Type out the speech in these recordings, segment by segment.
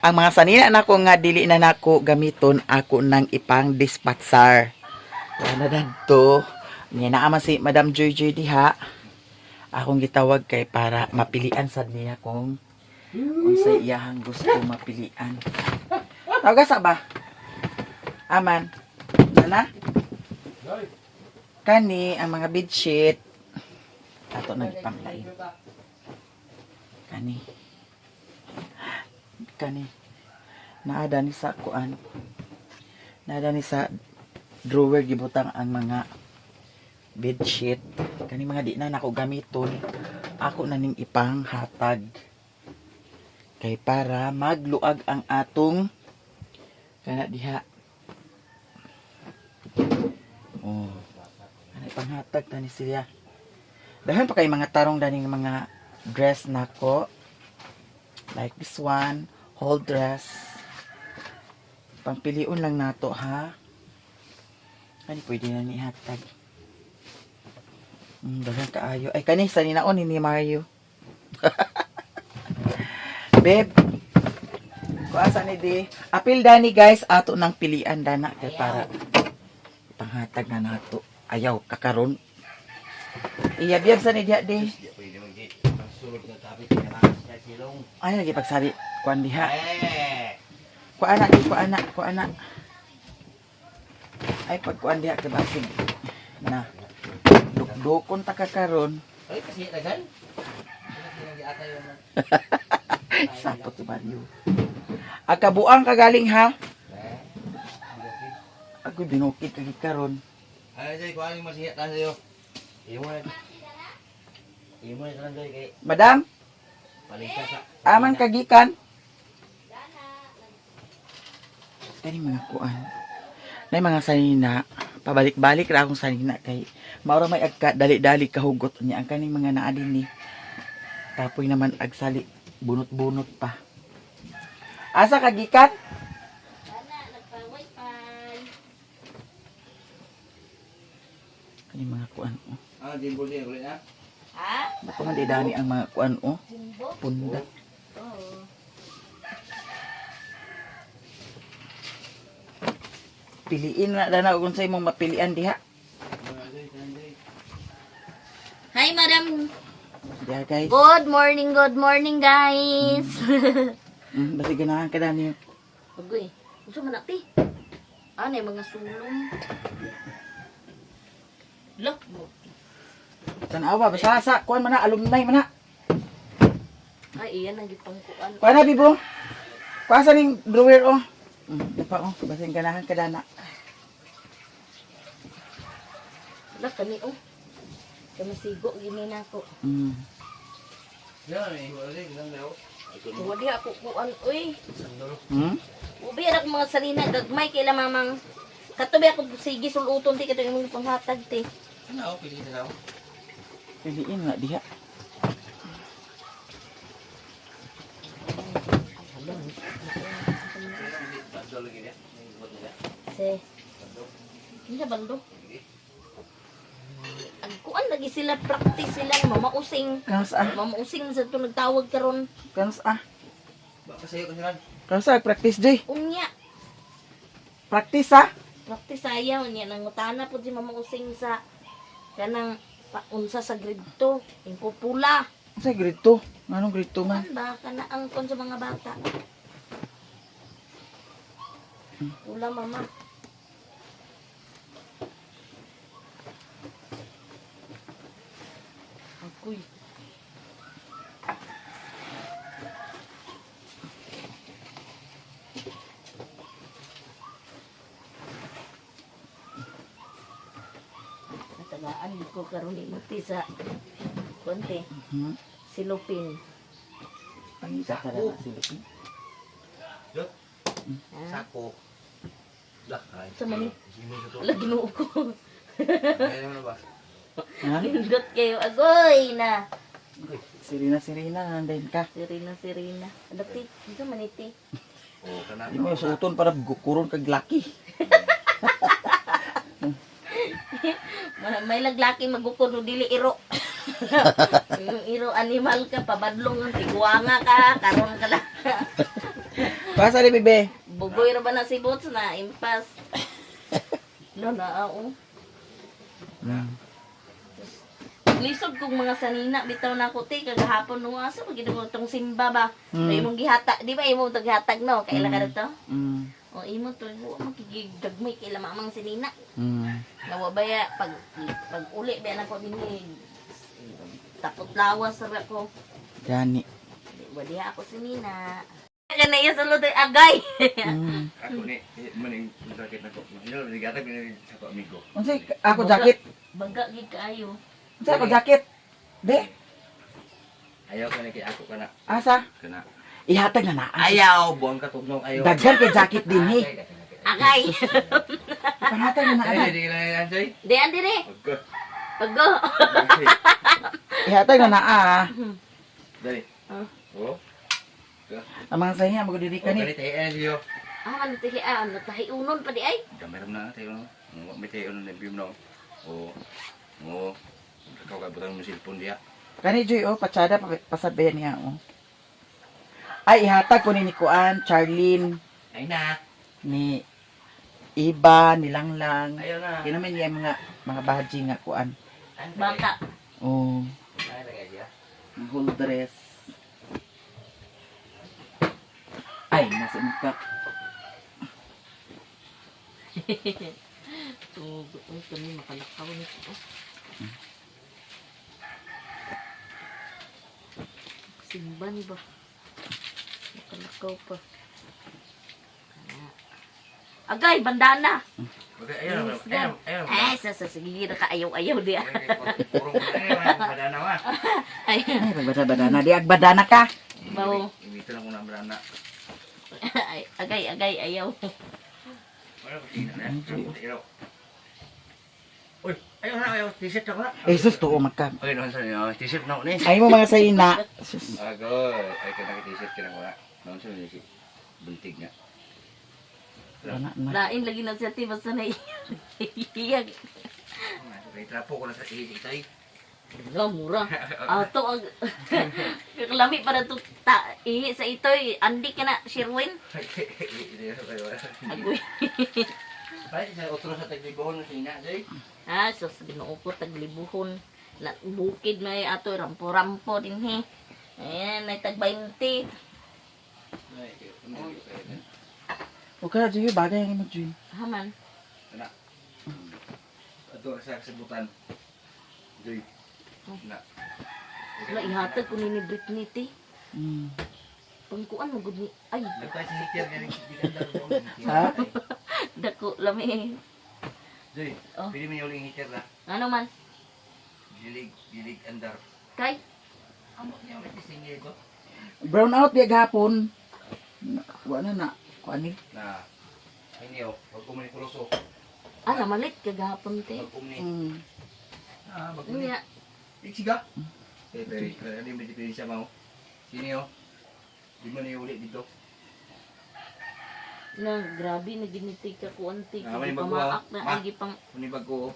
Ang mga sanina nako nga dili na nako gamiton, ako nang ipang dispatsar. Wala na dadto. Niya naa man si Madam Joy Joy diha. Akong gitawag kay para mapilian sad niya kung unsay iyahang gusto mapilian. Tawag sa ba? Aman. Nana? Kani ang mga bedsheet ato nang ipanglain. Kani. Kani. Naada ni sa kuan. Naada ni sa drawer gibutang ang mga bedsheet. Kani mga di na nako gamiton. Ako na ning ipanghatag. Kay para magluag ang atong kana diha. Oh. Kana ipanghatag tani siya. Dahan pa kay mga tarong daning mga dress nako. Like this one, whole dress. Pangpiliun lang nato ha. Kani pwede na ni hatag. Daghang kaayo. Ay kani sa ninaon ni Mario. Babe. Kuasa ni di. Apil dani guys ato nang pilian dana kay para panghatag na nato. Ayaw kakaron. Iyab-yab sa ni diha di. Ay lagi pagsabi kuan diha. Kuan na di kuan na kuan na. Ay pag kuan diha kay basig na. Dukdukon ta ka karon. Ay, kasi tagal. Sakto to Mario. Agkabuang kagaling ha. Ako binukid kagi karon. Ay, Jay, kuha yung masiya tayo sa'yo. Iyo mo na. Iyo mo na tayo, Jay, kay Madam, paligtas sa... aman kagikan. Kani mga kuan. Nay mga sanina, pabalik-balik ra akong sanina kay maura may agka dali-dali kahugot niya ang kaning mga naa dinhi. Kapoy naman agsali bunot-bunot pa. Asa kagikan? Dana, nagpa-wifi. Kani mga kuan oh. Ah, jimbo siya, ulit na. Ha? Baka man di dani ang mga kuan oh. Jumbo? Punda. Oo. Piliin na dana kung sa imong mapilian diha. Hi, madam. Diha guys. Good morning, guys. Basi ganahan ka dani. Agoy, unsa man ati? Ano yung mga sulong? Lah, Tanawa basta sa kuan man na alumni man na. ay iyan ang gipangkuan. Kuan na bibo. Kuan sa ning drawer oh. Di pa oh, basi ganahan ka dana. Lah kani oh. Kamasigo gini nako. Yan, may wala din, isang leo. Wa di ako kuan oy. Sandol. Ubi ra akong mga sarina gagmay kay la mamang. Katubi ako sige suluton ti kato imong panghatag ti. Ano, pili na ako. Piliin na diha. Sandol lagi niya. May buat nila. Se. Kinsa baldo? Ang kuan lagi sila practice sila mamausing. Kanus ah, Mamausing sa to nagtawag karon. kanus ah. Baka sa'yo kasi lang. Kanus ah, practice jay. Unya, Practice ah. practice ayaw niya nangutana pud si mamausing sa kanang paunsa sa grade 2, yung pupula. Sa grade 2. Nganong grade 2 man? Kuan ba kana ang kon sa mga bata? Pula mama. Agoy. Natagaan ko karon ni Muti sa konti silupin. Pangita ka na silupin. Jot. Sako. Lah, ay. Sa mani? Sino sa to? Wala Ginoo ko. Kaya naman na ba? Ha? Lindot kayo. Agoy na. Sirina sirina nandayin ka. Sirina, sirina. Alati, ito maniti. Oo, kana. Di mo suoton para gukuron kag laki. May laglaki magukod o dili iro. Yung iro animal ka, pabadlong ang tiguanga ka, karon ka lang. Pasa ni bebe. Bugoy ra ba na si Boots na impas. No na oo. Lisod kong mga sanina bitaw na ko te kagahapon no asa pag mo tong simba ba. Mm. Imong gihata, di ba imong gihatag no? Kaila ka to? O imo to wa makigigdagmay kay mamang sinina. Nawa ba ya pag pag uli ba na ko dinhi. Tapot lawas ra ko. Gani. Di ba diha ako sinina. Kana iya sulod ay agay. Ako ni, maning jacket na ko. Ano, naghatag ni sa ko amigo. Unsay ako jacket? Bangga gid kaayo. Unsay ako jacket? De, Ayaw ka na kay ako kana. asa? Kana. Ihatag na na. Ayaw, buang katugnaw ayaw. Daghan kay jacket din eh. Agay. Pangatag na na. Ay, di na yan, Joy. Di an dire. Pagka. Paggo. Ihatag na na ah. Dali. Ah. Oh. Ang mga sahiya magudiri Kani ka ni. kani tayo na siyo. Ah, man tahi ah, ano tahi unon pa di ay. Gamay na tayo no. May tayo no nabim no. Oh. Oh. Ikaw ka butang mo cellphone diya. Kani Joy oh, patsada pasad ba yan niya oh. Ay ihatag ko ni Kuan, Charlene, Ay na. ni Iba, ni Langlang. Ayaw na. Kinaman niya mga mga baji nga kuan. Bata. Oh, Ay, lagay siya. whole dress. Ay, nasa muka. Tugo, ay kami makalakaw nito. Simba ni ba? Makalakaw pa. Ah. Agay, bandana. Okay, ayaw na. Ayaw, ayaw. Ay, sa sige na ka ayaw-ayaw di ah. Purong badana wa. Ay, Ay, pagbada-badana. Di agbadana ka. bawo. Imita lang ko na badana. Ay, agay, agay, ayaw. Wala ko sina na. Uy, ayaw na, ayaw. T-shirt ako na. Eh, sus, tuo magka. Uy, noon sa niyo. T-shirt na ako ni. Ay mo mga sayina. Sus. Agoy, ay kanang t-shirt ka na wala. Noon sa niyo si buntig nga. Wala na. Lain lagi na siya, ti, basta na iyag. Kay trapo ko na sa ihis itoy. Nga, mura. Ato, ang kakalami para to ta, ihi sa itoy. Andi ka na, Sherwin. Agoy. Balik sa otro sa taglibohon sa ina, Joy. Ah, sus, ginoo ko, taglibuhon. Na, bukid may ato, rampo-rampo din he. Ayan, ay tag 20. Huwag ka na, Joy. Bagay ang imo, Joy. Haman. Ana. Ato sa kasabutan. Joy. Na. Wala, ihatag ko ni ni Britney, ti. Pangkuan, magud ni. Ay, Nagpa si Hitler galing si Ha? dako, lami. Joy, Oh. pili mo yung uling Hitler na. Ano man? Gilig, gilig andar. Kay? Amo niya ulit si ko. Brown out di gahapon. Wala na na. Kuan ni. Na. Ay niyo, wag ko man kuloso. Ah, namalit kagahapon, ti. Wag ko ni. Ah, wag ko ni. Unya, Iksiga. Eh, pero ano yung diferensya mo? Sino yun? Di mo na uli dito. na, grabe, naginiti ka kuan, ti. Ah, may bago, Pamaak na, ah. ay, gipang Kung bago, oh.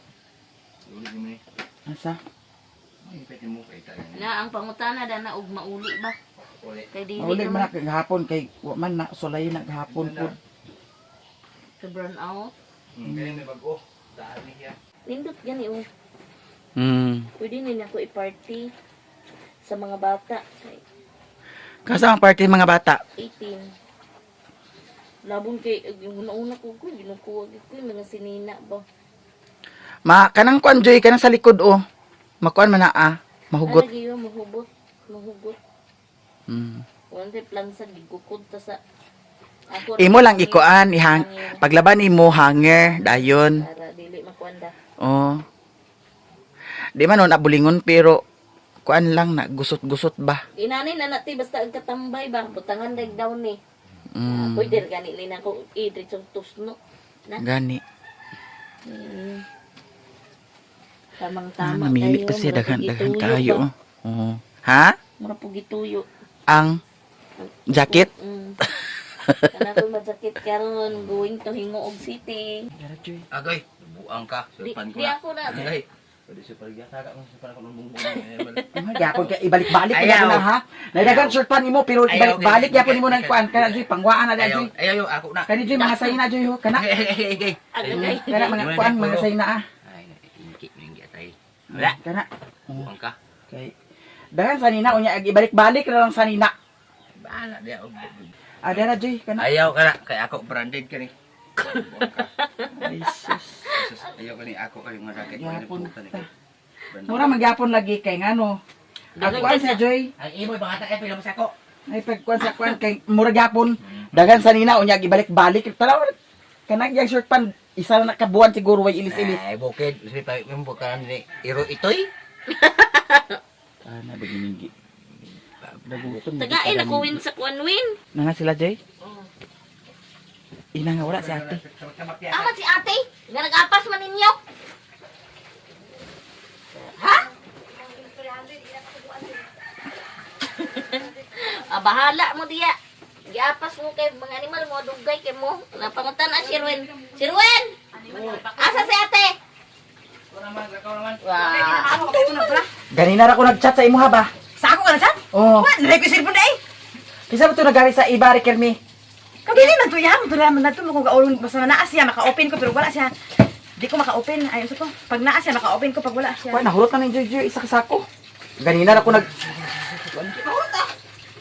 Uli mo ni. Asa? Ay, pwede mo kay tayo. Na ang pangutana dana og mauli ba? Uli. Kay dili Mauli man naman na gahapon kay wa man na sulay na gahapon pud. sa burn out. Kaya may bago. Daan niya. Nindot gani oh. Pwede na niya ko i-party sa mga bata kay Kasa ang party mga bata. 18. Labon kay yung una-una ko ginukuha ko yung mga sinina ba. Ma kanang kuan Joy kanang sa likod oh. Makuan man na ah. Mahugot. Ano giyo mahugot, mahugot. Wala tay plansa gigukod ta sa ako Imo lang ikuan ihang paglaban imo hanger dayon. Para dili makuan da. Oh. Di man nun abulingon pero kuan lang na gusot-gusot ba. Inani na nati basta ang katambay ba butangan dag down ni. Pwede ra gani ni nako i-diretsong tusno. Na. Gani. Tamang Ah, tama namili kayo, pa siya mura daghan pug daghan gituyo kaayo. ba? Oh. Oo. Ha? Mura pug gituyo. Ang jacket? Kana ko majakit karon going to Hingoog City. Agay, buang ka. Di, Sulpan ko di na. ako na. Agay. Pwede siya pagyataga mo sa parang kung bumbong. Gyapon kay ibalik-balik Ayaw. gyapon na ha. Naidagan short pan nimo pero Ayaw, ibalik-balik kay- gyapon nimo nang kuan kana Joy, pangwaan na Ayaw, Joy. ayaw, ayaw, ako na. Kani Joy mga sayo na Joy ho kana. Ay, ay, ay. Agay. Kana mga kuan mga sayo na ah. Ay, ingki, ingki atay. Wala. Kana. Buang ka. Kay dagan sanina unya ag ibalik-balik na lang sanina. Bahala diya. Ah, dara Joy kana. Ayaw ka na. Kay ako branded ka ni. Buang ka. Ay, sus. Sus, ayaw ka ni ako kay mga sakit. Gyapon Branded. ta. Mura magyapon lagi kay ngano. Ang kuan sa Joy. Ang imo bangata kay pila mo sa ako. Ay pagkuan sa kuan kay mura gyapon. Dagan sanina unya ag ibalik-balik. Tanaw kanang yang short pan isa na kabuan siguro way ilis-ilis. Ay, bukid. Sige pa mo ka ni iro itoy. Ah, nabiginigi. Nagutom. Tagain ako win sa kuan win. Nana sila Jay? Ina nga wala si ate. Ama si ate, nga nag-apas man ninyo. Ha? Ah, bahala mo diya. Giapas mo kay mga animal mo dugay kay mo. Napangutan na si Ruwen. Si Ruwen! Asa si ate? Wow. Ganina ra ko nag-chat sa imo ha ba? Sa ako ka na chat? Oh. Wa, nalay ko yung cellphone na eh. Kisa ba to nagari sa iba ri Kermi? Kabili man to ya, man to man to mo kung gaulon basta naa siya maka-open ko pero wala siya. Di ko maka-open. Ay, usa ko. Pag naa siya maka-open ko pag wala siya. Kuan nahurot na ni Joy Joy isa ka sako. Ganina ra ko nag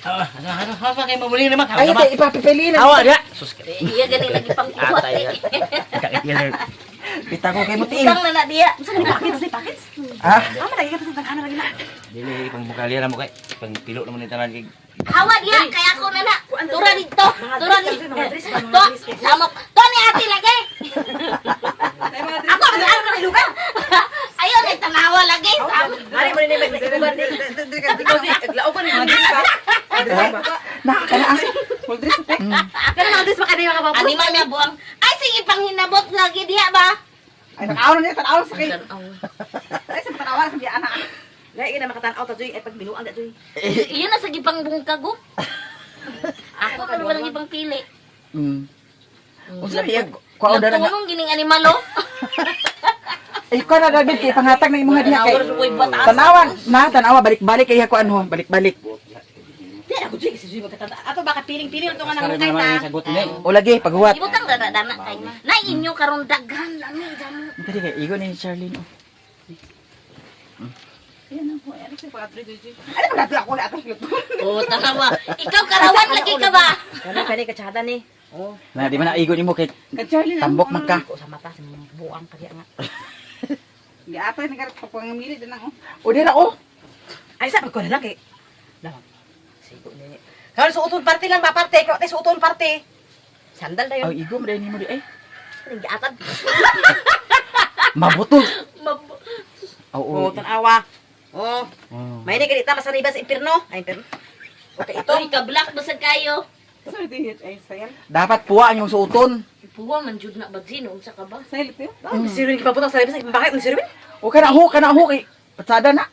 Ah, ano ano ano kay mamuli naman. Ay, te, ipapipili na. Awa diya. Sus ka. Iya gani lagi pangkuha. Atay. Pita ko kay mutiin. Utang na na diya. Unsa ni packets ni packets? Ah, Ama lagi ka pa sa lagi na. Dili pang bukali ra mo kay pang pilo naman ni tanan kay Hawa diya kay ako na na. Tura dito. Tura dito. Mga dress, mga To, samok. To ni ate lagi. Ako ang ano na lugar. Ayaw na tanawa lagi. Samok. Mari mo ni may ikuban ni. Laoban ni mga dress pa. na kana ah. Kana mga dress pa kanay mga papo. Animal nga buang. Ay sige panghinabot lagi diya ba? Ay, tanaw na niya, tanaw sa kay. Ay sa tanawa sa biya ana. Lahi na makatan-aw ta joy ay pag binuang da joy. Iyon na sa gipang bungkag oh. Ako man walang ibang pili. Unsa iya kuan na nga. Nagtunong gining animal oh. Ay, kuan na David kay panghatag na imong diha kay. Tanawa sa buhay bataas. Tanawan na tanawa balik-balik kay kuan ho, balik-balik. Di ako joy kasi joy magkatanda. Ato baka piling-piling to nga nang kay ta. Sagot ni. O lagi paghuwat. Ibutang dana dana kay. Na inyo karon daghan lami damo. Dali kay igo ni Charlene. Oh. Ano ba ako na ato? Oh, tanawa. Ikaw karawan lagi ka ba? Kana kani katsada ni. Oh. Na di man na igo nimo kay tambok man ka. Ko sa mata sa buang kaya nga. O dira oh. Ay sa pagko na lang kay. Lang. Sigo ni. Karon suoton parte lang ba parte kay tay suoton parte. Sandal dayon. Ay igo man nimo di ay. Ning giatad. Mabutol. Mab- Oo. Oh, tanawa. Oh, Oh. may ni ganita masaniba sa impierno. Ay impierno. Okay, ito. Uy, ka-black basta kayo. Dapat puwa ang imong suoton. Puwa man jud na ba Zin? Unsa ka ba? Siro ni kipabutang sa labas. Bakit ni siro? O kana ho kay patsada na.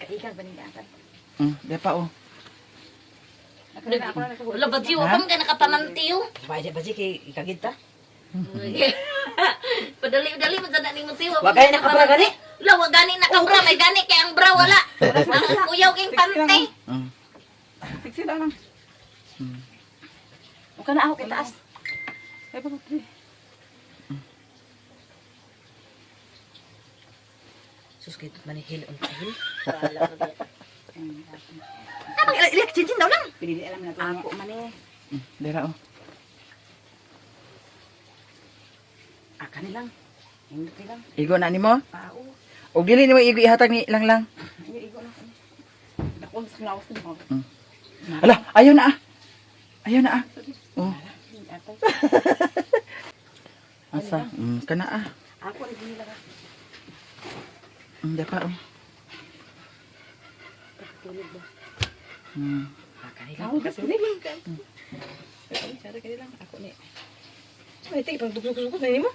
Kaigang ba ning giatad? Di pa oh. Wala ba Zin? Wa pa man ka nakapamanti oh. Bayad ba kay ikagid ta? Padali-dali man sa nimo Zin. Wa gani nakabra gani? Wala, wa gani nakabra. May gani kay ang bra wala. Ang kuyaw king pante. O kana ako kay taas. Sus kay tut manihil on kahil. Tamang ila ila chinchin daw lang. Ako man eh. Dira oh. Aka ni lang. Indot ni lang. Igo na nimo? Pao. Og dili nimo igo ihatag ni lang lang. Ala, ayaw na ah. Ayaw na ah. Oh. Asa? Kana ah. Ako ni nila ka. Di pa oh. Aka ni lang. Ako ni. May tig pang dugtong-dugtong na nimo.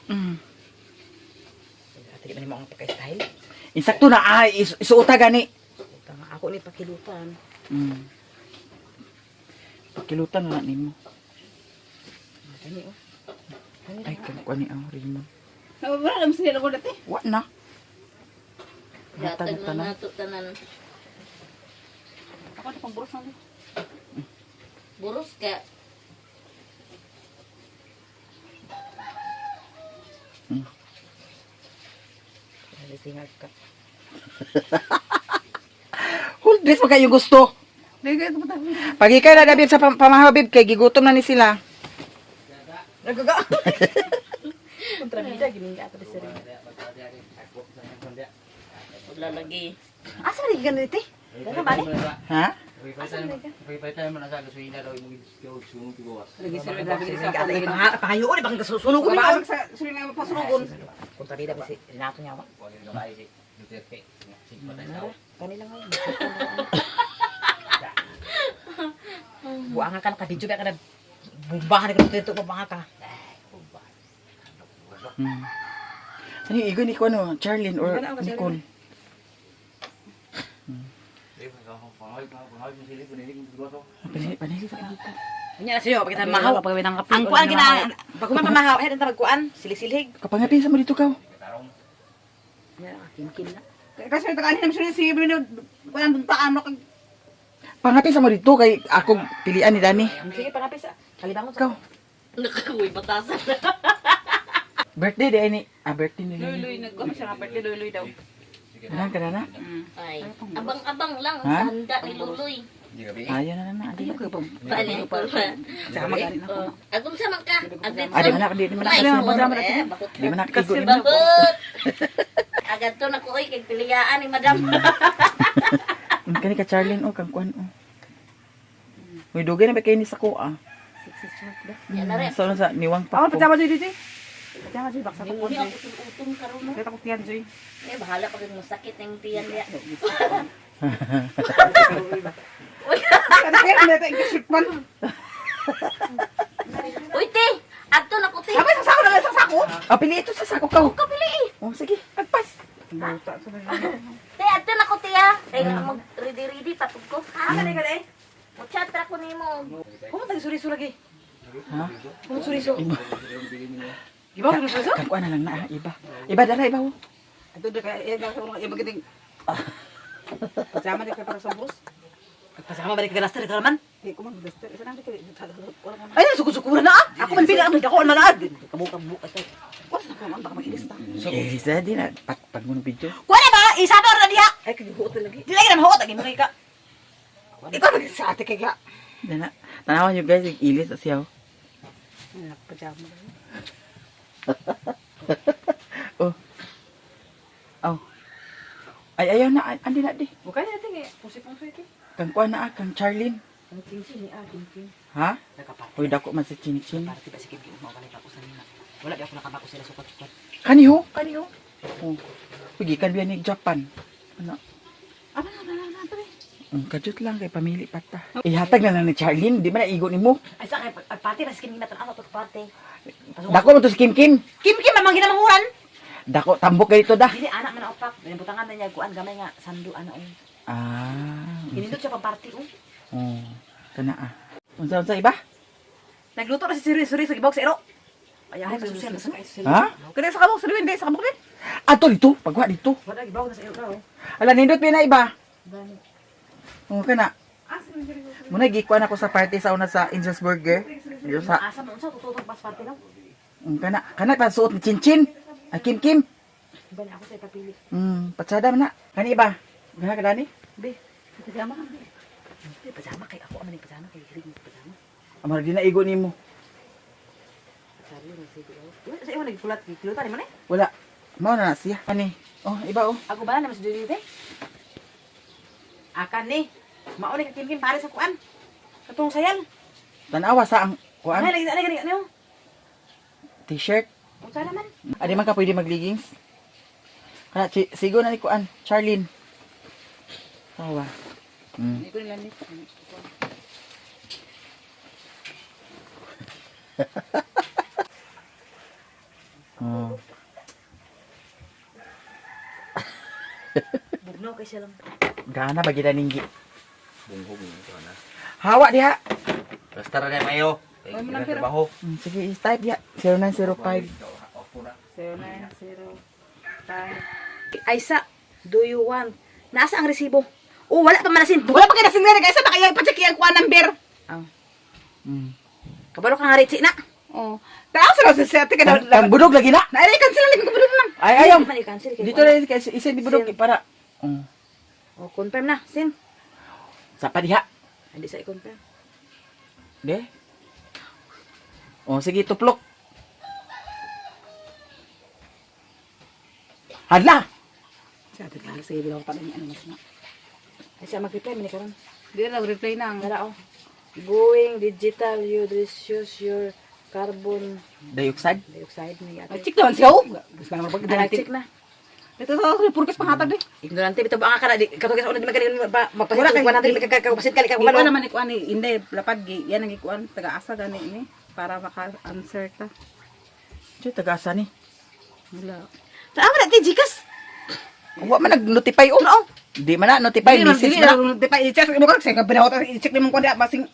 Ate di man nimo ang pagka-style. Insakto na ah, isuota gani. Tama ako ni pakilutan. Pakilutan na nimo. Kani oh. Ay, kan kuan ni ah, Raymond. Wala naman sila ko dati. Wa na. Gatag Hatag na tanan. nato tanan. Ako na pang buros na. Buros ka. Hold dress pa kayo gusto. Dahil kayo pumunta. Pag ikay na bib sa pamahaw bib kay gigutom na ni sila. Nagaga. Kontrabida gini ato di sir. Wala lagi. Asa man gikan dito? Dara ba ni? Ha? Pagpapalitan mo na sa gasolina daw imong sunog tibuwas. Lagi sila lagi sila. Pahayo ni bang susunog ko Wala ni. sa sila nga pasunugon. Kontrabida ba si Renato niya wa. Wala na kayo si Duterte. Sige patay sa Kanila nga. Buanga ka naka-video ba ka na bumbahan ka dito buanga ka. Ano yung igo ni ko ano? Charlene or Nicole? Panili, panili sa dito. Nya na siyo pagkita mahaw pag ng kape. Ang kuan kina pag kuman pamahaw ay tawag kuan silig-silig. Kapangapin sa mo dito ka. Nya kimkim na. Kasi tagaan naman sila si Bruno kuan buntaan mo kag Pangapin sa mo dito kay ako pilian ni Dani. Sige pangapis sa kalibangon Ikaw. sa. Nakakuwi batasan. Birthday di ay ni. Ah, birthday ni. Luy-luy nagkuan siya nga birthday luy-luy daw. Kanang ka na na. Ay, abang-abang lang Ha? sa handa ni Luloy. Hindi gabi. Ayaw na na na. Adi na. Bali ko ba? Sama gani na. Oh, agum sa man ka. Agdit Ah, di man na, di man na. Ay, Di man na. eh, bakot Di man na igo ni mo. Bakot. Agad to na ko oy kay piliyaan ni madam. Kani ka Charlene oh kang kuan oh. Uy, dugay na ba kayo ni sa ko ah. Yan na rin. Sa sa niwang pa Ako ko. pajama Joy dito. Pajama Joy baksa ko. Hindi ako sulutom karon no. Kita ko tiyan Joy. Eh bahala pag masakit na yung tiyan niya. Kada kaya na ito ikashoot man. Uy te, adto na ko te. Abay sa sako na lang sa sako. Ah, pili ito sa sako ka. Kapili eh. Oh, sige, agpas. Buta sa Te, adto na ko te ah. Kay mag ready ready pa pud ko. Ha? Kani kani. Mo chat ra ko nimo. Kumo tag suriso lagi. Ha? Kumo suriso. Iba ko suriso? Kang kuan na lang na ah, iba. Iba dala iba oh. Ito do kaya iya ka ko magating. Pajama di ka para sa bus. Pasama balik ka duster ka man. Di ko man duster. Isa na di ka wala ka man. Ay suko-suko na ah. Ako man bila ang dako man ah. Kamo kamo ka. Wala sa ko man baka mailis ta. Eh, sa di na pat pag mo video. Kuan ba isa ba na diha. Ay kay huot na lagi. Di lagi na mahuot agi mo kay ka. Ikaw lagi sa ate kay ga. Dana. Tanawan nyo guys, yung ilis sa siyaw. Pajama. Oh. Oh. Ay, ayaw na. Andi na di. Bukan na tingi. Pusi-pusi ito. Kang kuan na ah, kang Charlene. Ang chinchin ni ah, chinchin. Ha? Nakaparte. Uy, dako man si Chinchin. Parte ba si Kim Kim mo kanay pa ko sa nina. Wala di ako nakabako sila sukat-sukat. Kaniho, kaniho. Oh. Uy, gikan biya ni Japan. Ano? Ano na na na na. Kajut lang kay pamili pa ta. Ihatag na lang ni Charlene, di ba na igo nimo? Ay sa kay parte ba si Kim Kim tan ato parte. Dako mo to si Kim Kim. Kim Kim amang ginamanguran. Dako tambok kay dito da. Dili anak man opak. Butangan na niya kuan gamay nga sando ana oh. Ah. Kinindot siya pang party oh. Oh. Kana ah. Unsa unsa iba? Nagluto na si Suri Suri sa gibawag sa ero. Ay ay kasusian sa kay Ha? Kaya sa kamok, sa hindi sa kamok din. Ato dito, pagwa dito. Wala gibawag na sa ero daw. Ala nindot pa na iba. Oh, kana. Muna gikuan ako sa party sa una sa Angel's Burger. Dito sa Asa man unsa tututog pas party daw. Kana kana pa suot ni Chinchin. Ay Kim Kim. Iba na ako sa ipapili. Patsada man na. Kani iba. Gana ka dani? Be, Pajama. be pajama kay ako aman pajama kay hilig mo pajama. Amar di na igo nimo. Sabi ro sige. Wala sa imo nagkulat giklutan man eh. Wala. Mao na na siya. Kani. Oh, iba oh. Ako ba na mas dili te? Akan ni. Mao ni ka Kim Kim pare sa kuan. Katong sayal. Tanawa sa ang kuan Ay lagi lagi lagi ano? t-shirt. Unsa naman? Adi man ka pwede mag-leggings. Kana sigo na ni kuan, Charlene. Tawa. Hindi ko nila nito. Oh. Bugnaw kay siya lang. Gana ba gid ninggi. Bunghog mo ito na. Hawa diha. Basta ra na kayo. Ay, mo nang pera. Trabaho. Sige, i-type diha. 0905. Opo na. 0, 9, 0, 5. Aisa, do you want? Nasa ang resibo? Oh, wala pa man nasin. Wala pa kayo nasin nga guys, baka yung pa-check yung kuha number. Oh. Kabalo ka nga ritsi na. Oh. Taas ra sa sete ka Tang, tang budog lagi na. Naay cancel lang ko lang. Ay ayaw. Man i-cancel kay Dito na kay isa ni budog para. Oh, confirm na. Sin. Sa padiha. Hindi sa i-confirm. De. Oh, sige tuplok. Hala. Sa ate ka sige bilang pa niya ano mas na. Ay siya mag-reply man ni karon. Di na reply na ang. Wala oh. Going digital, you reduce your carbon Dioxide. dioxide ni ate. Check naman siya. oh. Gusto na Ah, pag check na. Dito sa purkis panghatag di. Ignorante bitaw ba ka kana di katong sa una di magaling ba Wala magpasit kay- 100 magkakapasit kali ka Ikuan naman ikuan ni Inday lapad gi yan ang ikuan taga-asa gani ni para maka-answer ta. Diyo tagasa ni. Wala. Tama na ti Gcash. Wa man nag-notify oh. Di man na notify Dili man message dili man na. na di pa i-check mo ka sa binahot i-check nimo kuan di basing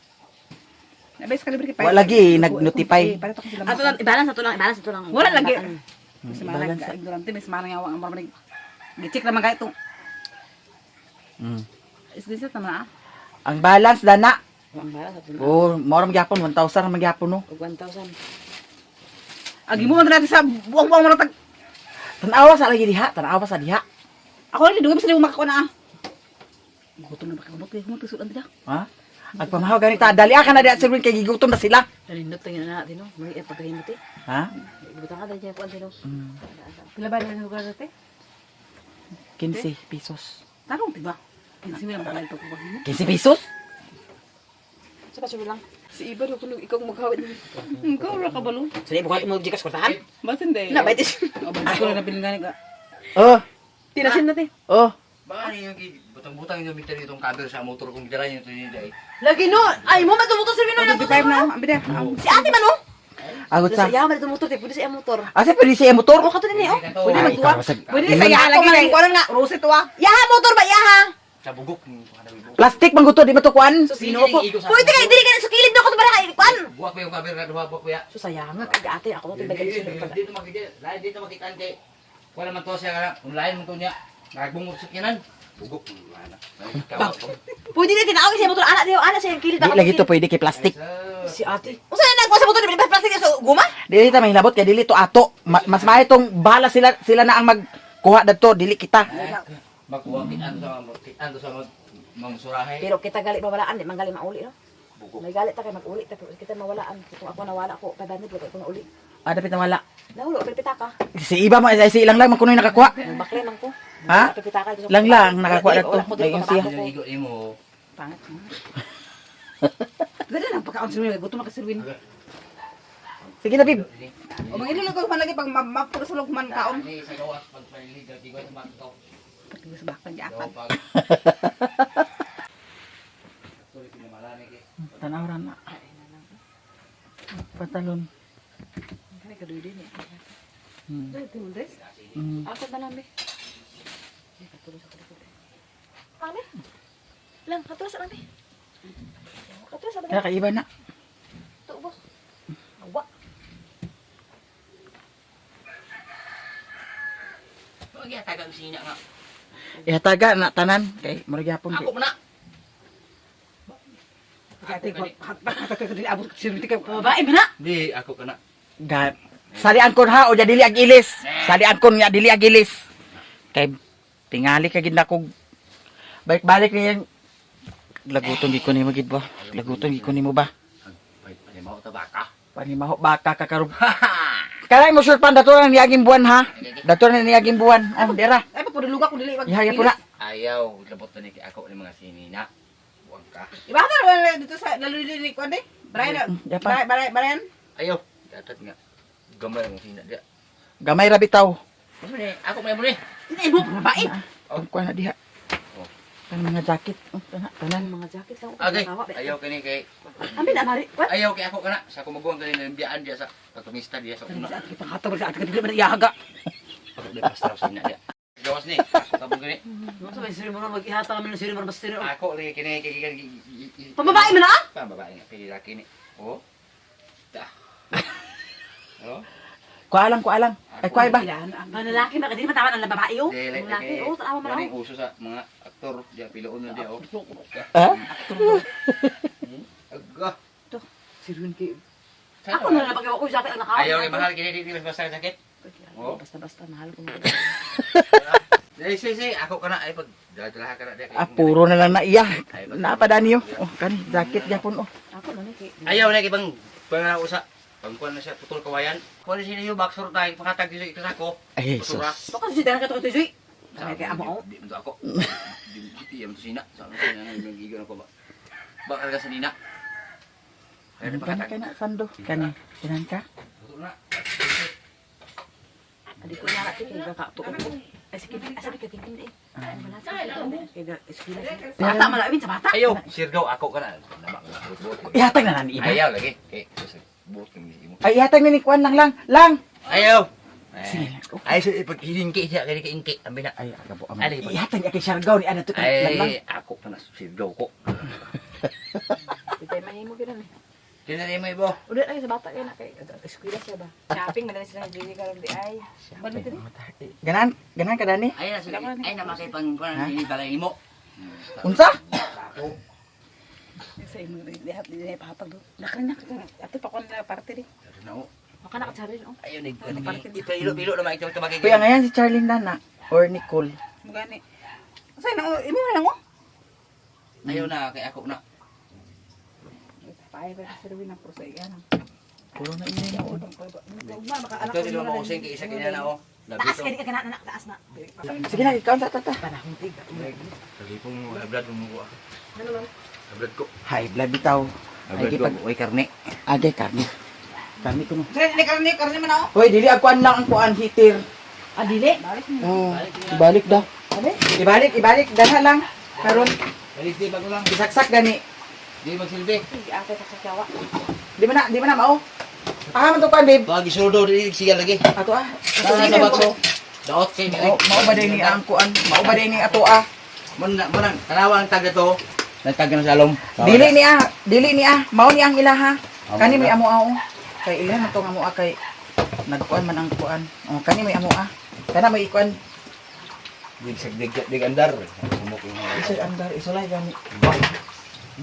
Nabes kalibre kay Wa lagi nag-notify. Ato lang i-balance ato lang i-balance ato lang. Wala lagi. Hmm, Mas balance. manang ignorante mas manang awang ang marami. Gi-check naman kay itong Screenshot naman ah. Ang balance dana. Ang balance ato lang. Oh, mao ra magyapon 1,000 ra magyapon no. Og 1,000. Agi mo man natin sa buwang-buwang mo na tag. Tanawa sa lagi diha, tanawa sa diha. Ako rin dugay sa makakuha na ah. Gutom na ba kayo? Kaya mo sudan dida. Ha? Agpamahaw ganita, dali ka na diha sir Win, kay gigutom na sila. Nalindot tayo na natin no. May pagkahimot eh. Ha? Ibutang ka dahil kuan sino. Pila ba na lugar dati? 15 pesos. Tarong diba? Kinsi mo lang pala ito kuha mo. 15 pesos? Sa pa lang. Si Iba do kuno ikaw maghawid. Ikaw ra ka balo. Sa ibo mo Gcash kwartahan? Basin day. Na baytis. Oh, basin ko na nabilin gani ka. Oh, Tinasin natin. oh. Baka niyo butang-butang yung meter itong cover sa motor kong dala niyo ito niya eh. Lagi no. Ay mo matumuto sir Bino na 25 na ang bida. Si ate man oh. Agot Sa sa. iya man tumutor, pwede sa iya motor. Asa pwede siya motor? Oh, kato din eh oh. Pwede Ay, magduwa. ikaw, basag- Pwede sa iya Ako lagi man kay kuan nga. Rose to ah. Yaha motor ba yaha? Sa bugok. Buwak Plastic man guto di ba to kuan? Sino ko? Pwede kay dili ka sa kilid no ko para kay kuan. ko yung cover na duha, buwak ko ya. So sayang nga kay ate ako to bagay sino pa. Dito makita, lain dito makita kay. Wala man to siya kana, online man to niya. Nagbungod sa kinan. Bugok wala na. Pwede na tinawag siya motor ana diyo ana siya yung kilid Di lagi to pwede kay plastic. Si ate. Usa na nagkuha sa motor di ba plastic so guma? Dili ta mahilabot kay dili to ato. Mas maayo tong bahala sila sila na ang magkuha dadto, dili kita. Makuha kitan to sa mga surahe. Pero kita gali mawalaan di man gali mauli no. Bugok. May galit ta kay mag-uli ta pero kita mawalaan kung ako nawala ko 500 wala ko nauli. Ah, dapat na wala. Nahulo pero pitaka. Si iba man si ilang lang man kunoy nakakuha. Nagbakle man ko. Ha? Pero pitaka. Lang lang, nakakuha na to. Dayon siya. Yung igo nimo. Pangit mo. Dali lang pagkaon sirwin, gutom na ka sirwin. Sige na, bib. O mangilog ko man lagi pag mapagsulog man kaon. Ni sa gawas pag paliliga di ko sa makto. Pag sa bakang giapan. Pag Sorry pinamala ni kay. Tanaw ra na. Patalon. Ako na lang be. Mami. Lang, katulas sa mami. Katulas sa Kaya kay iba na. Ito, boss. Awa. Wag ya tagang sina nga. Ihataga na tanan kay murag gyapon kay. Ako man na. Ate ko hatag ka dili abot sirwin ka. Babae ba na? Di ako kana. Ga salian kon ha o ja dili agilis. Salian kon nga dili agilis. Kay tingali ka gid na kog balik-balik niyan. Laguton gid ko nimo gid ba? Laguton gid ko nimo ba? Pag panimaw ta baka. Panimaho baka kakarog. Kanay mo sure pan dato na niaging buwan ha. Dato na niaging buwan. Oh, dira. Ay pa luga ko dili wag. Ihaya po na. Ayaw labot na ni kay ako ni mga sinina. Buwag ka. Iba ka na dito sa laluli ni kuan di. Brian. Japan. Brian, Brian, Brian. Ayaw. Datat nga. Gamay ang sina dia. Gamay ra bitaw. Mas ni ako may mo ni. Hindi mo, babae. Ang kuha na diha. Oh. Ang mga jacket. Oh, tana, tanan. Mga jacket lang. Okay. Ayaw kini kay Amin na, Mari. What? ayaw kay ako kana sa kumaguan kani ng biyaan dia sa pagtumista dia sa una. Ate panghatag sa ate ka dili man iyahaga. Ako di pastor sina dia. Gawas ni. Ako kabog ni. Sa may siri mo na, mag-ihata kami ng siri mo na, basta siri. Ako lagi kini kay kay Pambabae mo na? Pambabae nga kay laki ni. Oh. Ta. Oh. Kuha lang, kuha lang. Ay, kuha ba? Mga lalaki ba? Di ba tama ang babae oh? Di, Ang lalaki oh, tama man Wala oh. yung uso sa mga aktor. Diya, piloon na diya, oh. Ha? Aga. Sirun kay Ako na lang pag ko jacket ang nakaw. Ayaw kay mahal, kini di mas basta sakit. Oh. Basta-basta mahal ko. Ay, si, si, ako ka na. Ay, pag dala-dala ka na. Diya, Ah, puro na lang na iya. Napadani yo. Oh, kani jacket gyapon oh. Ako na ni kay. Ayaw na, ibang pangausa. Pangkuan na siya, putol kawayan. Kuan na siya yung boxer tayo, pakatag dito ikasako. Ay, Basura. sus. Baka si dana ka to Joy. Kaya kay amo oh. Di mo to ako. Di mo to sina. Sa ano sina, nagigigan ako ba? Baka ka sa nina. Kaya na Kani pakatag. kana sando. Kani. Kinan ka? Putol na. Adi ko na kay ka to. Ay sige, asa ka tingin eh. Wala sa kay ga eskwela. Bata malawin sa bata. Ayaw, sirgaw ako ka na. Nama ko. Buot. Ihatag na nani iba. Ayaw lagi. Kay, buot kang mo. Ay, ihatag na ni kuan lang lang. Lang. Ayaw. Sige lang. Oh. Ay, so pag hiningki siya, kaya kaingki. Ambi na. Ay, aga po. Ay, lagi pa. Ihatag niya kay Siargao ni ana to lang lang. Ay, ako pa na sirgaw ko. Bitay mahimo gyud ni. Tinari mo ibo. Ulit lagi sa bata kay na kay eskwela siya ba. Shopping man na sila ni Joy karon di ay. Balik diri. Ganan, ganan ka dani. Ay na sila. Ay na makipang kuan ni balay mo. Unsa? Ako. Sa imo lihat di pahatag do. Nakana ka ato pa kon na parte di. Na o. Maka na ka charin oh. Ayaw ni ipilo-pilo na maikita tabagay. Kuya ngayon si Charlene Dana or Nicole. Mugani. Sa na oh, imo na lang oh. Ayaw na kay ako na. Paay ba sa ruwin na pro sa iya. Puro na ina na. Ugma maka anak Ito di ba mausing kay isa kanya na oh. Taas kay di ka gana na taas na. Sige na, ikaw ta ta ta. Panahon tig. Kalipong mo high blood mo ko. Ano man? High blood ko. High blood bitaw. High blood Ay, ko. Oy karne. Agay karne. Karne ko no. Ni karne karne man oh. Hoy, dili ang kuan lang ang kuan heater. Ah, dili. Oh, ibalik daw. Ibalik, ibalik dana lang. Karon Balik di bago lang. isaksak gani. Di magsilbi. Ate sa sakyawa. Di man na mao. Ah, man to kuan babe. Bagi suldo di siya lagi. Ato ah. Sa bakso. Daot kay Mao, mao ba din ni ang kuan? Mao ba din ni ato ah? Mun na mun tanawa ang tag to. Nagtag na sa alom. Dili ni ah, dili ni ah. Mao ni ang ilaha. Kani may amo ah oh. Kay ilaha man to nga amo ah kay nagkuan man ang kuan. Oh, kani may amo ah. Kana may ikuan. Dig dig dig andar. Sumok yung Isul andar, isulay gani. Ba.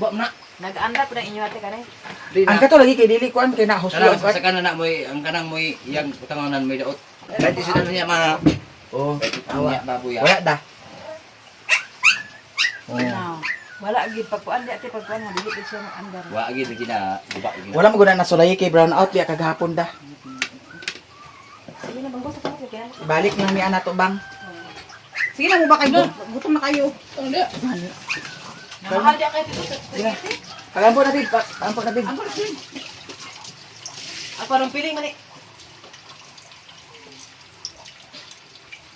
Ba na. Nag-anda po na inyo ate kanay. Di Ang na. kato lagi kay dili kuan kay na Kanang huslo. sa kanan na moy ang kanang moy iyang utanganan moy daot. Kahit isa na niya mga Oh, awa baboy. wala da. Oh. No. Wala gid pagkuan di ate pagkuan mo dili gid siya andar. Wa gid lagi na guba gid. Wala mo guna na sulay kay brown out biya kagahapon da. Sige na banggo sa kamo kay. Balik lang mi ana to bang. Sige na mo ba kayo? Gutom na kayo. Mahal di kay dito. Sige. Pagampo na bib, pagampo na bib. Ako anong piling man eh.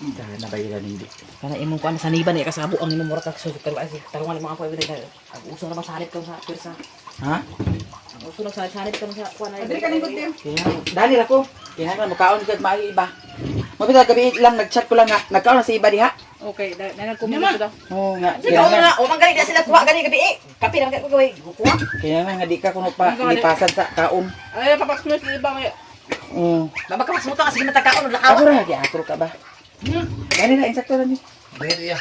Dahil na bayaran hindi. Kana imong kuan sa niban eh kasabo ang imong mura kag sugod karon ay tarungan imong ako ibig ang uso na masanit karon sa pirsa. Ha? Ang uso na sanit karon sa kuan ay. Dili ka ning gutom. Kaya, dali ra ko. Kaya nga mukaon kag maayo iba. Mabita gabi lang nagchat ko lang nga nagkaon na si iba diha. Okay, na nagkumulot daw. Oo nga. Sige na, o manggali na sila kuha gani gabi eh. Kape na ko gaway kuha. Kaya nga nga di ka kuno pa lipasan sa kaon. Ay papaksmers di ba kay Oo. Baba ka masmuta kasi matakaon og lakaw. Ako ra gi atro ka ba? Dali na insakto ra ni. Dili ya.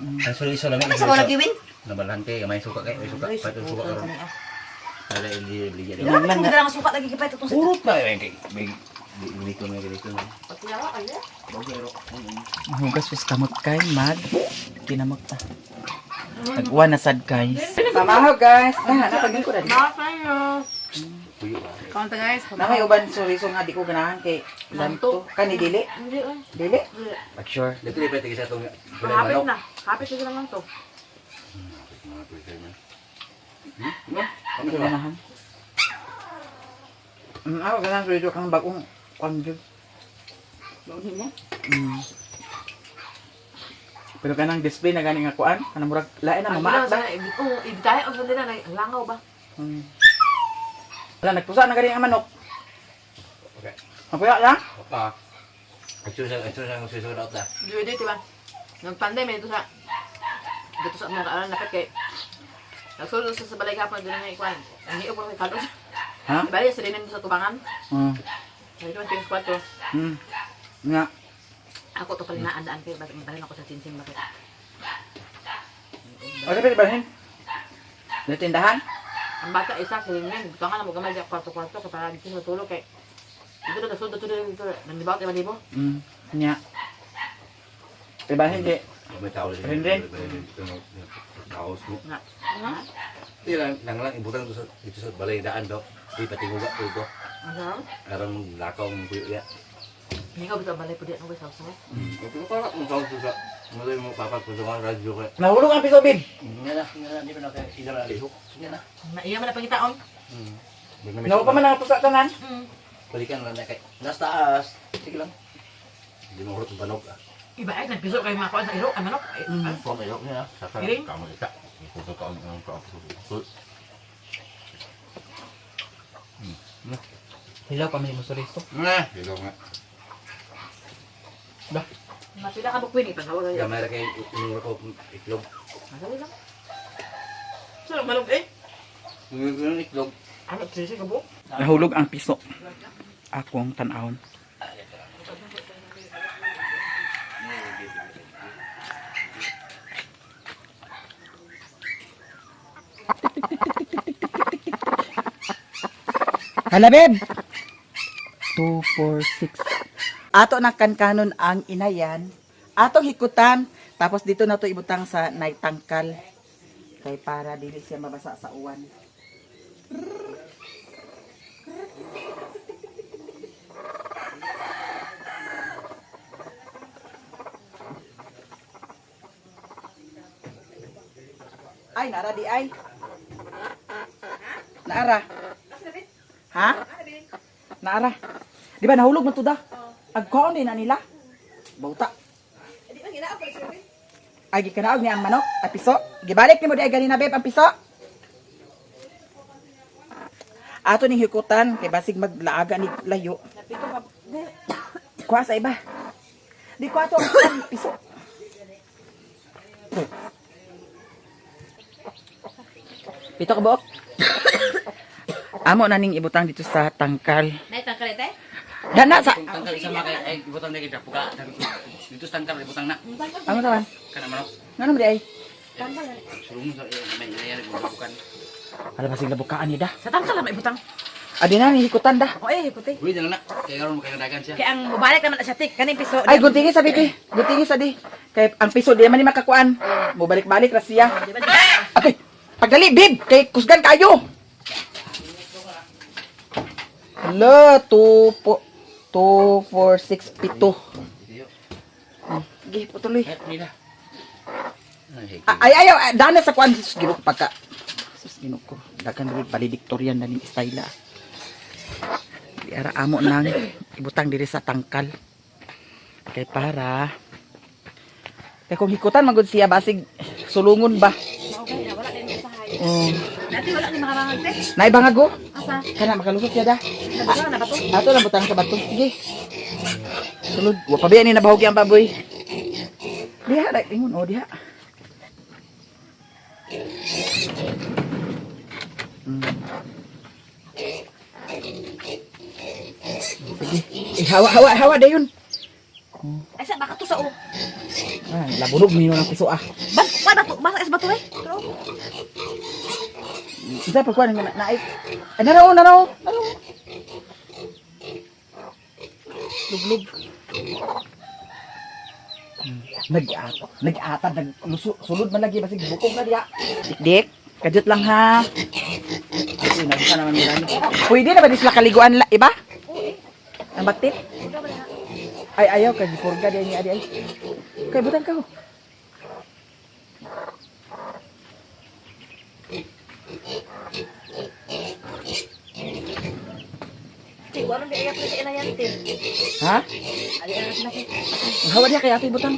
Ang suliso lang. Ano sa mga giwin? Nabalante gamay suka kay suka patong suka karon. Dali hindi bligya. Wala man ko lang suka lagi gipay tutong sa. Urot na eh kay big big ko na dili ko. Patiyawa kayo. Bagero. Hugas us kamot kay mag kinamot ta. Nag-uwan na sad guys. Pamahaw guys. Na napagin ko na di. Kaunta guys. Na may uban suriso nga di ko ganahan kay lanto. Kani dili? Hindi oy. Dili? Pag sure. Dito ni pwede sa tong Hapit na. Hapit na lang to. Ganahan. Ako ganahan suriso kang bagong kwan jud. Baunhin mo. Pero kanang display na gani nga kuan, kanang murag lain na mamaat ba? Oh, ibitahe og nila na langaw ba. Wala nagpusa na gani ang manok. Okay. Mapuya lang. Pa. Actually sa suso daot na. Dili dito ba? Nagpandemic dito sa mga kaalan dapat kay nagsulod sa balay gapon doon na ikuan. Ang hiyo po kay kaldos. Ha? Bali sa dinin sa tubangan. Sabi ko, tingin kwarto. Nga. Ako to pala naandaan kayo. Bakit mabalin ako sa sinsin bakit? O, sabi ba? Natindahan? Ang bata isa sa lingin. Gusto nga na mo gamay sa kwarto-kwarto kay para dito matulog kay. Dito na sulod dito dito. Nandibaw kay malibo. Nya. Diba hindi? May tao rin. Rin rin. Taos mo. Nga. Di lang nang lang ibutang dito sa dito sa balay daan do. Di patinguga ko ito. Ano? Aron mong lakaw mong kuyo ya. Hindi ka bitaw balay pud ano sa sa. Ito para kung tao sa mo mo papat ko sa radyo kay. Nahulog ang piso, bib. Nga na, nga na, di ba na kay ida na lihok. Nga na. Na iya man na pangitaon. Nahupa pa man ang pusa tanan. Balikan lang na kay. Nasa taas. Sige lang. Hindi mo hurot banog ah. Iba ay nagpiso kay mga kuan sa iro, ay manok. Ay, ay. Ko mayo niya. Saka Iring? kamo ita. Ito ka ang ka. Hilaw kami mo suriso. Nga, hilaw nga. Mapila ka bukwin ipangawag ay. Gamay ra kay inuro ko itlog. Masali lang. Sa manok eh. Inuro itlog. Ano trisi ka bu? Nahulog ang piso. Akong tan-awon. Hala, beb! 2, 4, 6. Ato na kankanon ang inayan. Atong hikutan. Tapos dito na to ibutang sa naitangkal. Kay para dili siya mabasa sa uwan. Ay, nara di ay. Naara. Ha? Naara. Di ba nahulog man to da? Agkaon din na nila. Bauta. Ay, gikanaog niya ang manok. Ay, piso. Gibalik nimo di ay ganina, beb, ang piso. Ato ning hikutan, kay basig maglaaga ni layo. Kuha sa iba. Di kuha to ang piso. Pito ka buok. Amo na ning ibutang dito sa tangkal. Nay tangkal te. Dana sa Tangkal isa mga kay ay ibutang na kita puka. Dito sa tangkal ibutang na. Amo taman. Kana manok. Ngano man di ay? Sulong sa may inayan bukan. Ala basig labukaan ni da. Sa tangkal lang ibutang. Adi na ni hikutan da. O eh hikuti. Uy, na lang na. Kay karon makakadagan siya. Kay ang mobalik naman na siya tik kaning piso. Ay guntingi sa bibi. Guntingi sa di. Kay ang piso di man ni makakuan. Mubalik-balik ra siya. Okay. Pagdali bib kay kusgan kayo. Hala, 2 po 2 4 6 7. Sige, putuloy. Eh, nila. Ay, ay, ay, dana sa kuan. Sus, Ginoo ko pagka. Sus, Ginoo ko. Dagan rin valedictorian na ning style ah. Di ara amo nang ibutang diri sa tangkal. Kay para kay kung hikutan magud siya basig sulungon ba. Okay, wala din usahay. Oh. Dati wala ni makarangag te. Naibangag go. Asa? Kana makalusot siya da. Nabutang na ba to? Ato lang butang sa bato. Sige. Sulod. Wa pa biya ni nabahog ang baboy. Diha ra ingon oh diha. Sige. Eh, hawa hawa hawa dayon. Ay sa baka to sa o. Ah, labunog ni ang piso ah. Ban, wa bato, basa is bato eh. Pero Isa pa kuan na naik. Ay naraw naraw. Naraw. Luglug. Nag-at, nag-atad, nag sulod man lagi basig bukog na diha. Dik, kajut lang ha. Ay, nagsa naman nila. Pwede na ba di sila kaliguan la, iba? Ang baktit? Ay, ayaw kay gipurga di ni adi ay. Kay butang ka ho. Ti wala di ay sa inayan te. Ha? Ali ana sila te. Hawa diha kay atoy butang.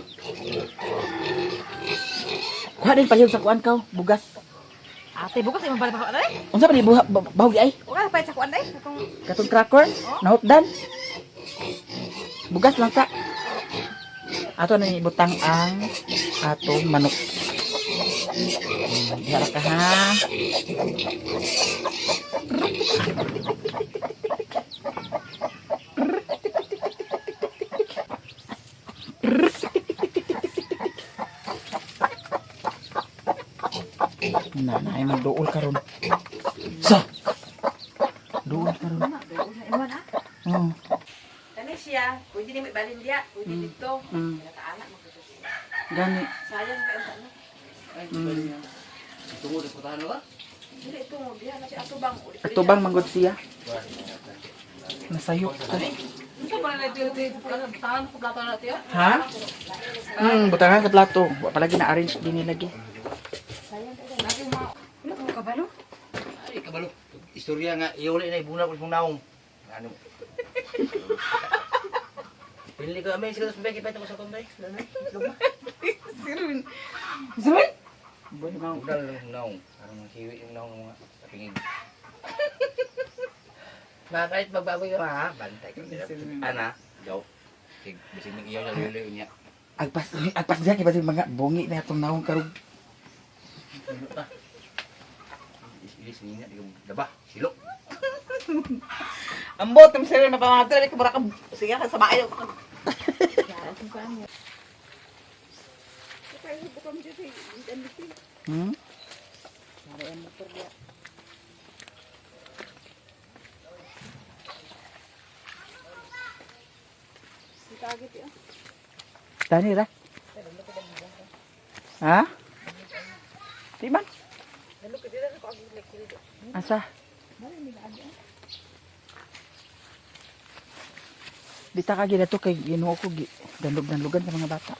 Kuha din palihog sa kuan kaw, bugas. Ate, bukas imong balik pa ko eh. Unsa pa ni buha bahog di ay? Ug pa sa kuan eh. Katong Katong cracker, nahutdan. Bugas lang sa. Ato na ibutang ang atong manok. Diha ra ka ha. Na, na ay magduol karon. Sa. Duol karon. Oh. Kani siya, pwede ni ibalin diya, pwede dito. Nakaana mo ko. Gani. Sayang kay unsa no. Tungod sa putahan ba? Dili tungod diha na siya atubang. Atubang manggod siya. Nasayop ko. Ha? Butangan sa plato. Wa palagi na arrange din nila gi. Ano ko kabalo? Ay, kabalo. Istorya nga, iuli na ibuna ko sa naong. Ano? Pinili ko, amay, sila sa beki, pwede ko sa kumbay. Sirwin. Sirwin? Una lang yung naong. Parang hiwi yung naong ng mga kapingig. Ma, kahit magbaboy ka ma, ha? Bantay ka. Ana, daw. Sig, bisig ng iyaw sa lilo niya. Agpas agpas diya kay basin mga bungi na atong naong karog. Ano pa? Ilis niya, di ko daba, silo. Ambot ng sirwin mapamangadto ka mura ka sige ka sa maayo. Hmm? Dani ra. Ha? Di man. Asa? Dita ka gina to kay Ginoo ko gi dandog-dandogan sa mga bata.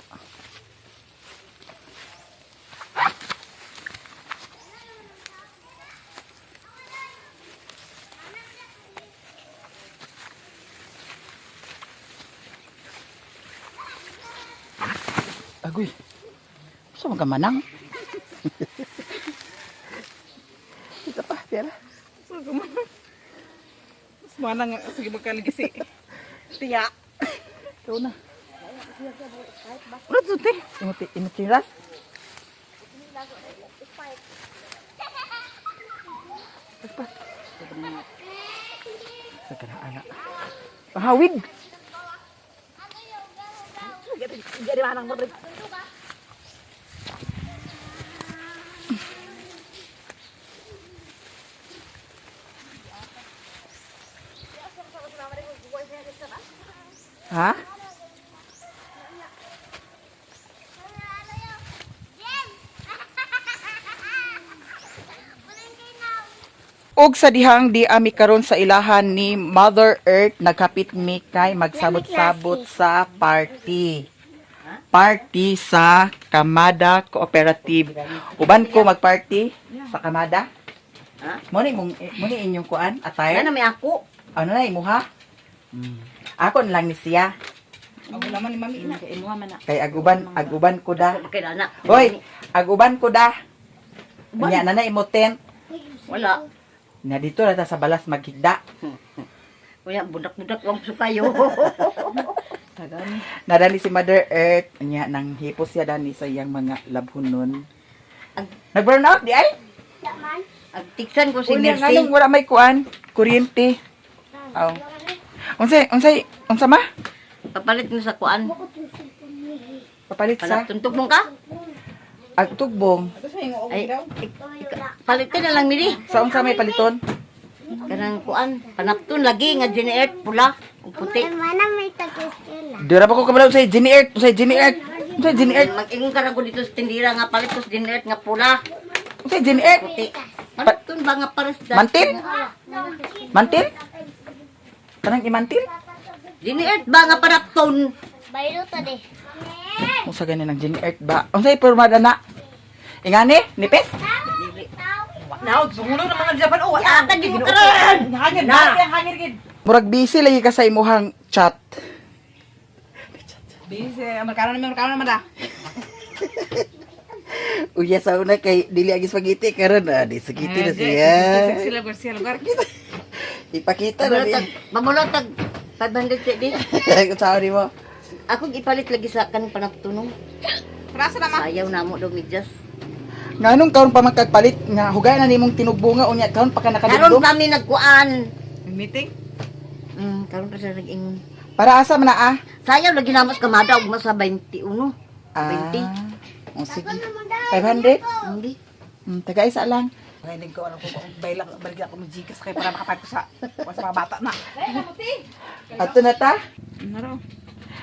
Agoy. Sa mga manang. Ito pa, tira. So kumanang. Mas manang sige magkaligisi. Tiya. Ikaw na. Ano to te? Imuti, imutiras. Paspas. Sa kana anak. Pahawid. Jadi manang mo. Ha? Og sa dihang di ami karon sa ilahan ni Mother Earth, nagkapit mi kay magsabot-sabot sa party. Party sa Kamada Cooperative. Uban ko magparty sa Kamada. Ha? Mo ni mong mo ni inyong kuan attire. Ano may ako? Ano na imuha? Ako na lang ni siya. Ako naman ni mami ina. Kay imuha man na. Kay aguban, aguban ko da. Kay anak. Hoy, aguban ko da. Nya na na imo tent. Wala. Na dito na ta sa balas maghigda. Wala budak-budak wang sukayo. Nadali si Mother Earth. Nya nang hipos siya dani sa iyang mga labhunon. Nag-burn out di ay? Agtiksan ko si Unya Mercy. nganong wala may kuan, kuryente. Aw. Unsay unsay unsa ma? Papalit mo sa kuan. Papalit sa Palit tuntog mo ka? agtugbong. Ay, palitan na lang mili. Sa unsa may paliton? Kanang kuan, panapton lagi nga Jenny Earth pula ug puti. Mana may tag-eskwela. Dira pa ko kabalo unsay Jenny Earth, unsay Jenny Earth. Unsay Jenny Earth? Mag-ingon ka ra ko dito sa tindira nga palit ko sa Jenny Earth nga pula, Unsay Jenny Earth? puti. Panapton ba nga pares da? Mantil? Mantil? Kanang imantil? Jenny Earth ba nga panapton? Bayro to de. Unsa gani nang Jenny Earth ba? Unsay pormada na? Ingani? Nipis? Now, sumulo ng mga Japan. Oh, wala. Yata di mo karon. Hangin na. Hangin gid. Murag busy lagi ka sa imuhang chat. Busy, Amerikano naman, Amerikano naman da. Uya sa una kay dili agi spaghetti karon ah, di spaghetti na siya. Sila lugar, sila lugar. Ipakita na ni. Mamulot tag 500 sa di. Kung ni mo. Ako ipalit lagi sa kanang panaptunong. Rasa na ma. Sayaw na mo daw medyas. Nganong karon pa man kagpalit nga hugay na nimong tinugbunga unya karon pa ka Karon nakadugdog. kami nagkuan. Meeting? Karon pa sa nag-ingon. Para asa man na ah? Sayaw lagi namo sa kamada ug sa 21. Ah. 20. Oh, sige. 500? Hindi. Taga isa lang. Ngayon ko ano ko bailak balik ako ng Gcash kay para makapag ko sa sa mga bata na. Ato na ta. Naro.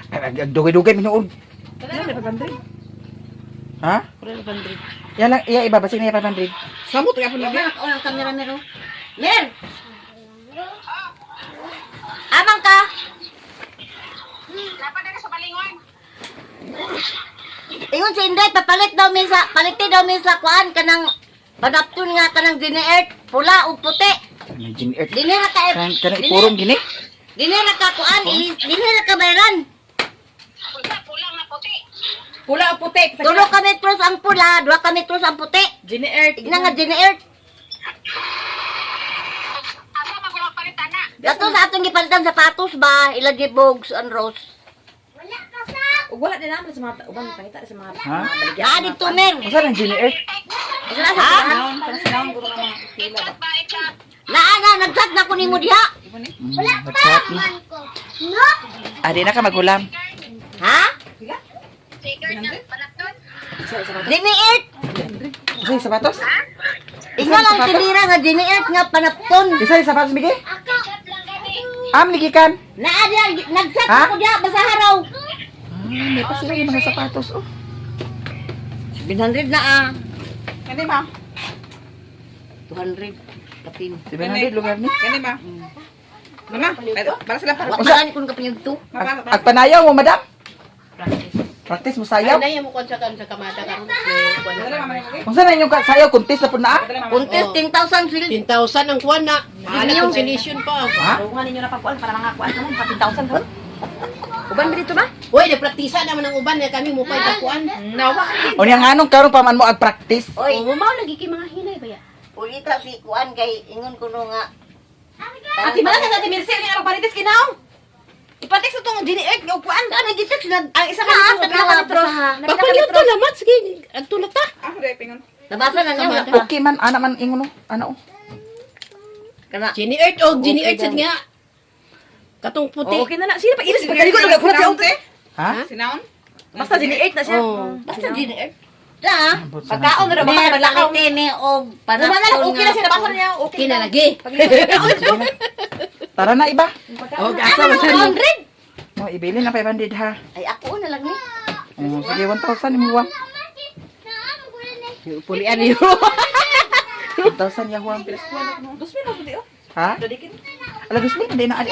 Ay, ag- dugay-dugay minuod. Ano may 500? Ha? Pura 500. Yan lang, iya ibabasig na iya 500. Samot kay ako lagi. Wala ang kamera mero. Mer! Amang ka! Ingon si Inday, papalit daw mi sa, paliti daw mi sa kuan kanang panapton nga kanang Gini Earth, pula ug puti. Ano Gin Earth? Dini ra ka Kan kana ipurong gini. Dini ra ka kuan, dini ra ka bayran. Pula o puti. Tulo ka metros ang pula, 2 ka metros ang puti. Jenny Earth. Igna nga Gini Earth. Dato sa atong gipalitan sapatos ba, ila gibogs and rose. Wala ka sa. Ug wala din naman sa mga uban pangita sa mga Ha? Naa dito mer. Unsa nang Gin Earth? Ha? Naa na nagchat na ko nimo diha. Wala pa. Man ko. No. Adi na ka magulam. Ha? Jimmy Earth. Isa yung sapatos? Igna lang tinira nga Jimmy Earth nga panapton. Isa yung sapatos Miki? Ako. Am nigikan. Naa diha nagchat Ha? na ko diha basaha raw. Ah, may pa sila yung mga sapatos oh. 700 na ah. Kani ma. 200 kapin. 700 lugar ni. Kani ma. Mama, para sila para. Wa pa gani kun kapin to. Ag panayaw mo, madam? Practice mo sayaw. Ay, mo kon sa kan sa kamada karon. Unsa na inyong sayaw contest na pud na? ah? Contest 10,000 sila. 10,000 ang kuan na. Mahala conciliation pa. Ha? Tulungan ninyo na pagkuan para mga kuan kamo, maka 10,000 karon. Uban ba dito ba? Uy, nagpraktisa naman ang uban na kami mo pa kuan. Nawa. Unya nganong karon pa man mo ag practice? Oy, Oo, mao lagi kay mga hinay ba ya? ulita si kuan kay ingon ko no nga. Ate mala sa Ate Mercy ang parites kinaw. Ipatext itong Jenny Earth nga upuan. Kana gitext na Ang isa ka Ah, nito, pila ka metros. Pagpalyot to lamat sige, adto na ta. Ako dai pingon. Nabasa na niya wala pa. Okay man ana man ingon no. Ana oh. Kana Jenny Earth og Jenny Earth sad nga. Katong puti. Oh, okay na na. Sino pa ilis pagkaligo na kulat siya ute. Ha? Sinaon? Basta Jenny Earth na siya. Oh. basta Jimmy Earth. Ta. Pagkaon na raw baka Mer maglakaw. paliti ni og Wala na lang, panapton okay na siya nabasa niya. Okay Okay na lagi. Tara na iba. Og asa Ano man sa 200? Oh, ibili na 500 ha. Ay ako na lang ni. Oh, sige 1,000 imo wa. Pulian niyo. 1,000 yahuam. 2,000 na puti oh. Ha? Ala 2,000 hindi na ali.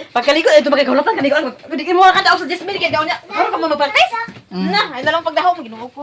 Pagkaliko ito magkahulatan kanigo. Kundi mo ka daw sa 10,000 kay daw niya. Karon ka mo magpractice. Na, ay na lang pagdaho mo Ginoo ko.